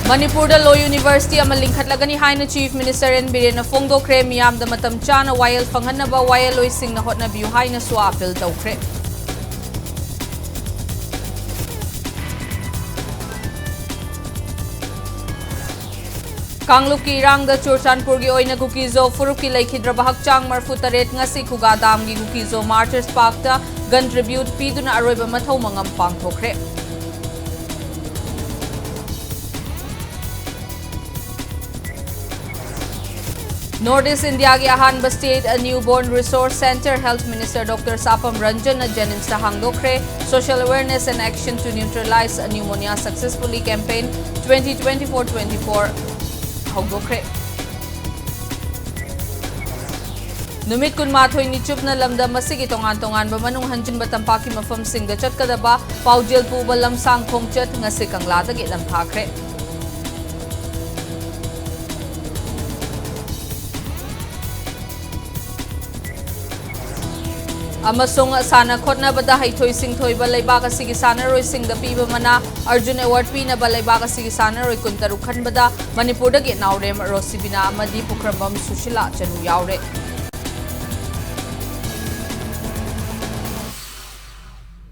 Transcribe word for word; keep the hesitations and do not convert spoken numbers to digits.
ꯃꯅꯤꯄꯨꯔꯗ Law University ꯑꯃ ꯂꯤꯡꯈꯠꯂꯒꯅꯤ ꯍꯥꯏꯅ Chief Minister N ꯕꯤꯔꯦꯟꯅ ꯐꯣꯡꯗꯣꯛꯈ꯭ꯔꯦ꯫ ꯃꯤꯌꯥꯝꯗ ꯃꯇꯝ ꯆꯥꯅ ꯋꯥꯌꯦꯜ ꯐꯪꯍꯟꯅꯕ ꯋꯥꯌꯦꯜꯂꯣꯏꯁꯤꯡꯅ ꯍꯣꯠꯅꯕꯤꯌꯨ ꯍꯥꯏꯅꯁꯨ appeal ꯇꯧꯈ꯭ꯔꯦ꯫ ꯀꯥꯡꯂꯨꯞꯀꯤ ꯏꯔꯥꯡꯗ ꯆꯨꯔꯆꯥꯟꯄꯨꯔꯒꯤ ꯑꯣꯏꯅ ꯀꯨꯀꯤꯖꯣ ꯐꯨꯔꯨꯞꯀꯤ ꯂꯩꯈꯤꯗ꯭ꯔꯕ ꯍꯛꯆꯥꯡ ꯃꯔꯤꯐꯨ ꯇꯔꯦꯠ ꯉꯁꯤ ꯈꯨꯒꯥ ꯗꯥꯝꯒꯤ ꯀꯨꯀꯤꯖꯣ Martyrs Parkꯇ gun tribute ꯄꯤꯗꯨꯅ ꯑꯔꯣꯏꯕ ꯃꯊꯧ ꯃꯉꯝ ꯄꯥꯡꯊꯣꯛꯈ꯭ꯔꯦ꯫ North East Indiaꯒꯤ ꯑꯍꯥꯟꯕ State Newborn Resource Centre Health Minister Doctor ꯁꯥꯄꯝ ꯔꯟꯖꯟꯅ JNIMSꯇ ꯍꯥꯡꯗꯣꯛꯈ꯭ꯔꯦ꯫ Social Awareness and Action to Neutralize Pneumonia Successfully Campaign twenty twenty-four twenty-four ꯍꯧꯗꯣꯛꯈ꯭ꯔꯦ꯫ ꯅꯨꯃꯤꯠ ꯀꯨꯟꯃꯥꯊꯣꯏꯅꯤ ꯆꯨꯞꯅ ꯂꯝꯗꯝ ꯑꯁꯤꯒꯤ ꯇꯣꯉꯥꯟ ꯇꯣꯉꯥꯟꯕ ꯃꯅꯨꯡ ꯍꯟꯖꯤꯟꯕ ꯇꯝꯄꯥꯛꯀꯤ ꯃꯐꯝꯁꯤꯡꯗ ꯆꯠꯀꯗꯕ ꯄꯥꯎꯖꯦꯜ ꯄꯨꯕ ꯂꯝꯁꯥꯡ ꯈꯣꯡꯆꯠ ꯉꯁꯤ ꯀꯪꯂꯥꯗꯒꯤ ꯅꯝꯊꯥꯈ꯭ꯔꯦ꯫ ꯑꯃꯁꯨꯡ ꯁꯥꯟꯅ ꯈꯣꯠꯅꯕꯗ ꯍꯩꯊꯣꯏ ꯁꯤꯡꯊꯣꯏꯕ ꯂꯩꯕꯥꯛ ꯑꯁꯤꯒꯤ ꯁꯥꯟꯅꯔꯣꯏꯁꯤꯡꯗ ꯄꯤꯕ ꯃꯅꯥ ꯑꯔꯖꯨꯟ Award ꯄꯤꯅꯕ ꯂꯩꯕꯥꯛ ꯑꯁꯤꯒꯤ ꯁꯥꯟꯅꯔꯣꯏ ꯀꯨꯟꯇꯔꯨꯛ ꯈꯟꯕꯗ ꯃꯅꯤꯄꯨꯔꯗꯒꯤ ꯅꯥꯎꯔꯦꯝ ꯔꯣꯁꯤꯕꯤꯅꯥ ꯑꯃꯗꯤ ꯄꯨꯈ꯭ꯔꯝꯕꯝ ꯁꯨꯁꯤꯂꯥ ꯆꯅꯨ ꯌꯥꯎꯔꯦ꯫